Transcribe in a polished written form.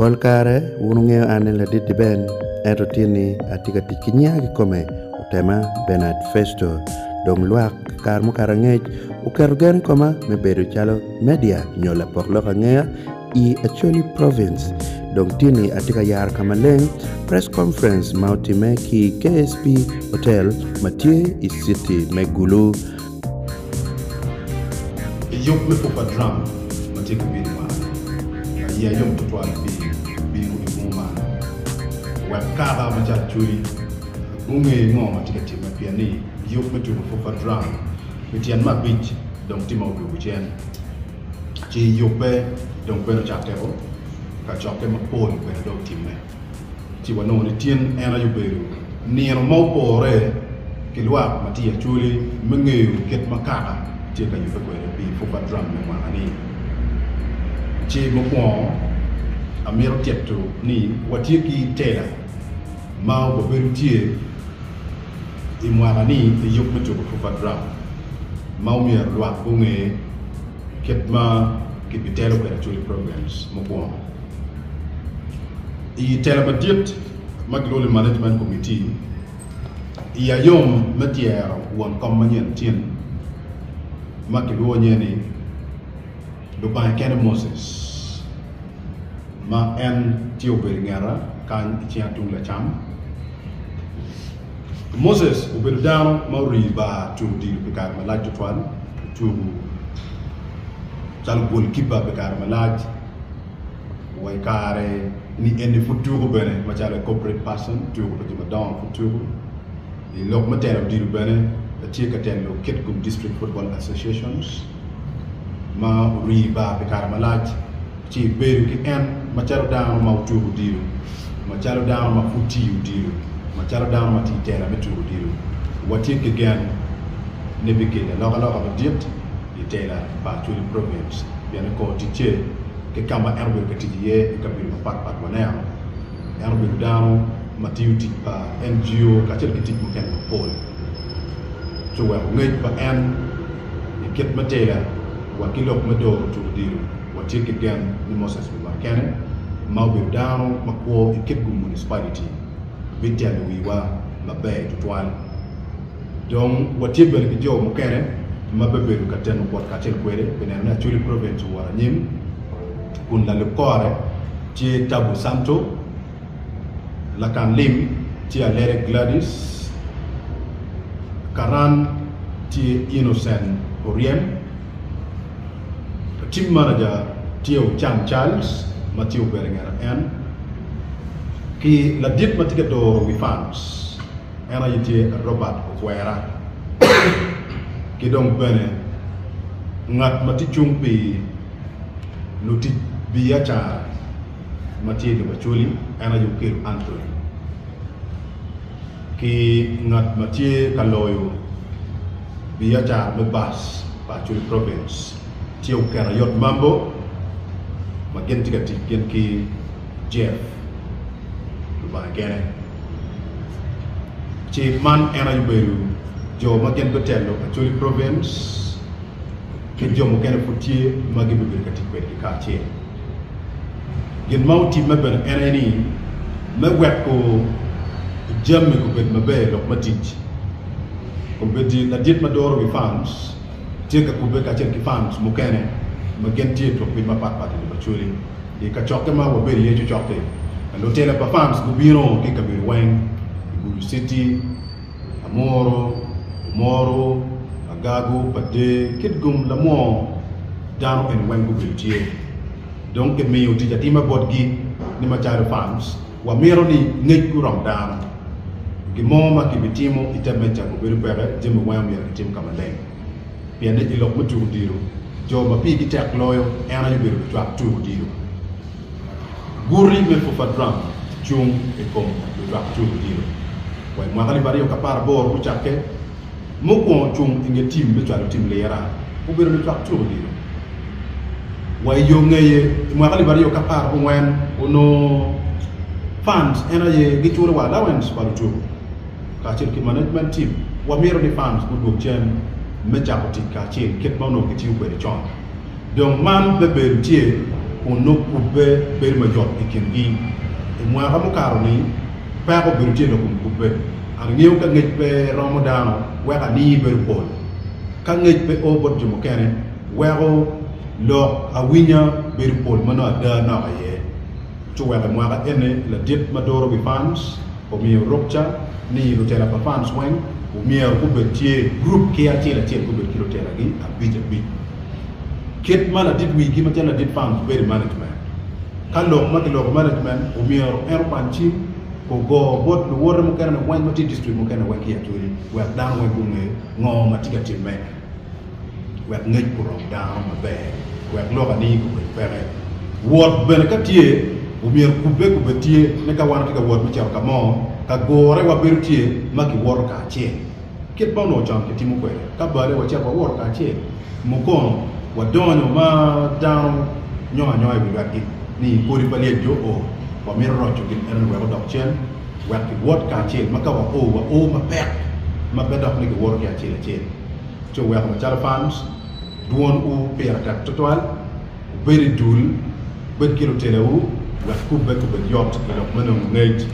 Pol kare wun wungeyo an ni ladit Ben, ento tin-ni atye ka tic ki nyinga kikome, otema Bernard Festo. Dong lwak kare mukato angec oketo gen i koma me bedo calo media nyo lapok lok angeya i Acholi Province. Dong tin-ni atye ka yaro ka maleng press conference ma otimme ki i KSP Hotel ma tye i citi me Gulu. I yub me Fufa Drum ma tye ka bino i mwaka-ni, aye yom tutwal pi bino i bunga man wek kaka macalo Acholi gunge ngo ma tye ka timme pien ni yub me tuko Fufa Drum pi tyen me abic dong tye ma odwogo cen ci yubbe dong bene ocakkeo kacokke mapol bene dong otimme. Ci wanongo ni tin en aye obedo nino ma opore ki lwak ma tye i Acholi me ngeyo kit ma kaka tye ka yubbe kwede pi Fufa Drum me mwaka-ni. Ci mukwongo amito tito ni watye ki tela ma wabedo tye i mwaka-ni i yub me tuko Fufa Drum ma omyero lwak gunge kit ma kibitelo kwede Acholi Province mukwongo. I tela madit ma kilwongo ni Management Committee, i ayom me tyero won kom manyen tin ma kilwongo nyinge ni Lubanga Kene Moses ma en tye obedo i ngeta kany i cinga tung lacam. Moses obedo dano ma orii bar tuko odilo pi kare malac tutwal, otuko calo golkipa pi kare malac. Wa i kare ni eni pud tuko bene macalo a corporate person, tuko pa jo madongo pud tuko. I lok me telo odilo bene tye ka telo Kitgum District Football Associations ma orii bar pi kare malac ci bedo ki en macalo dano ma otuko odilo, macalo dano ma pud tiyo odilo, macalo dano ma tye i tela me tuko odilo. Watye ki gen ni bikelo alokaloka madit i tela pa Acholi Province pien i kor ticce ki ka ma en obedo ka tic iye i kabedo mapatpat waneno en obedo dano ma tiyo tic pa NGO kacel ki tic mukene mapol ci oweko ngec pa en i kit me tela wa ki lok me doro tuko odilo. Watye ki gen ni Moses Lubakene ma obedo dano ma kwo i Kitgum Municipality bitelo wiwa maber tutwal. Dong watye bene ki jo mukene ma bibedo ka teno kwot kacel kwede pi neno ni Acholi Province owoto anyim kun lalub kore tye Tabu Santo, Lakan Lim tye Alere Gladys, Karan tye Innocent Oryem, Team Manager tye Ochan Charles ma tye obedo i ngeta en ki ladit ma tye ka doro wi funds. En aye tye Robert Okwera ki dong bene ngat ma tye cung pi lutic biacara ma tye i lobo Acholi en aye Okello Anthony ki ngat ma tye ka loyo biacara me bus pa Acholi Province tye Okello Ayot Mambo ma gin tye ka tic gin ki Jeff Lubanga kene. Ci man en aye obedo jo ma gin gutelo Acholi Province ki jo mukene pud tye ma gibibedo ka tic kwedgi kacel. Gin ma otimme bene en aye ni me weko jami gubed maber lok me tic, kombeddi ladit ma doro wi farms tye ka kubbe kacel ki farms mukene ma gin tye i twok piny mapatpat i lobo Acholi. I kacokke ma wabedo iye cocok-ki, lutela pa farms gubino ki i kabedo weng, i Gulu City, Amuru, Omoro, Agago, Pader, Kitgum, Lamwor, dano eni weng gubedo tye. Dong kimiyo tic atima botgi ni macalo farms, wamito ni ngec gurom dano. Gin mo ma kibitimo i te meja gubedo peke, jami weng omyero kitim ka maleng. Pien ni i lok me tuko odilo, jo ma pigi tek loyo en aye obedo lucwak tuko odilo. Guti me Fufa Drum cung i kom lucwak tuko odilo. Wa i mwaka alip 2018 gucakke, mukwongo cung i nge tim me cwalo tim lira obedo lucwak tuko odilo. Wa i yo ngeye i mwaka 2014 onongo funds en aye giculo wa allowance pa lutuko. kacel ki management team, wamito ni fans gudwog cen me cako tic kacel kit ma onongo gitiyo kwede con. Dong man me bedo tye. kun nongo kubbe bedo mayot i kingi. I mwaka mukato-ni, peko obedo tye lok kom kubbe. Angeyo ka ngec pe romo dano weko anii bedo pol. Ka ngec pe o bot jo mukene, weko lok awinya bedo pol ma nongo ada nok aye. Ci oweko i mwaka eni ladit ma doro wi fans omiyo rukca ni lutela pa fans weng omyero gubed tye gurup ki acel acel gubed ki lutelagi abic abic. Kit ma ladit wigi macalo ladit fans bedo i management, ka lok ma kiloko i management omyero en okwany cim ogo bot luwote mukene ni weng ma tye i district mukene weng ki i Acholi wek dano weng gunge ngo ma tye ka timme. Wek ngec orom dano maber, wek lok anii gubed peke. Wot bene ka tye, omyero kubbe kubed tye ni ka wan watye ka wot me cito ka mo, ka gure wa bedo tye ma kiwoto kacel. Kit ma onongo con kitimo kwede, ka bale wacito wawoto kacel, mukono wadonyo ma dano nyongo anyonga i wi lwetgi ni kodi pa lyec jo oo, wamito roco gin enoni wek odok cen, wek kiwot kacel ma ka wao, wao mapek ma pe dok ni kiwoto ki acel acel. Ci oweko macalo fans, dwon wu pire tek tutwal, wubed i dul, wubed ki lutelawu wek kubbe kubed yot i lok me nongo ngec.